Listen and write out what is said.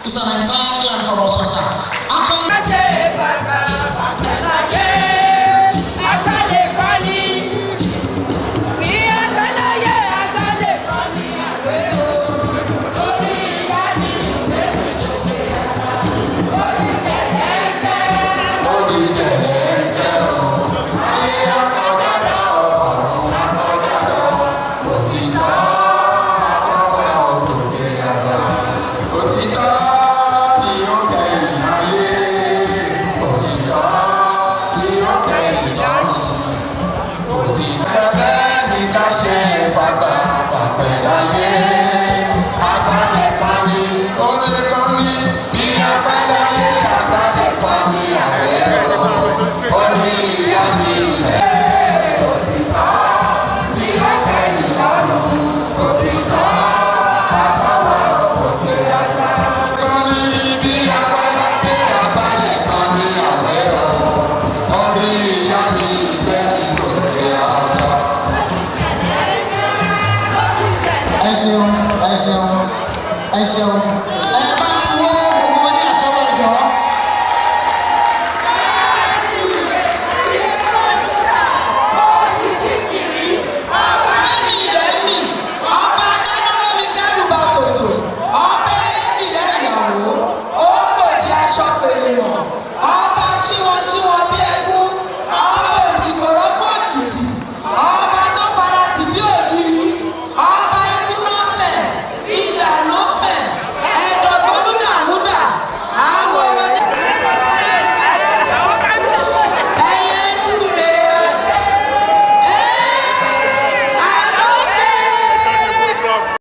It's an entire clan from Ososa. Actually, Ṣe bàbá bàbá àgbàlẹ̀ kọ́ni bí àgbàláyé àgbàlẹ̀ kọ́ni àwẹ̀ o orí ìyá mi lẹ́nu ìjọba orí kẹ̀kẹ́. Orí kẹ̀kẹ́ o, ayé akọ̀dàdà ọ̀run akọ̀dàdà, òtítọ́ àtọwẹ́ òkè àgbà, òtítọ́ ni ó kẹ́yìn ayé, òtítọ́ ni ó kẹ́yìn lọ́run, òtítọ́ bẹ́ẹ̀ ni ká ṣe bàbá bàbẹ̀ láyé, àgbàlẹ̀ pani, ó lè pani, bí àgbàláyé àgbàlẹ̀ pani àwẹ̀ o, orí ìyá mi rẹ̀. Òtítọ́ ni ó kẹ́yìn lọ́run, òtítọ́ àtọwọ́ òkè àgbà. Kọ́ni bí àgbàláyé àgbàlẹ̀ pani àwẹ̀ o, orí ìyá mi gbẹ̀yìn òkè àgbà. Ẹ ṣeun, ẹ ṣeun, ẹ ṣeun.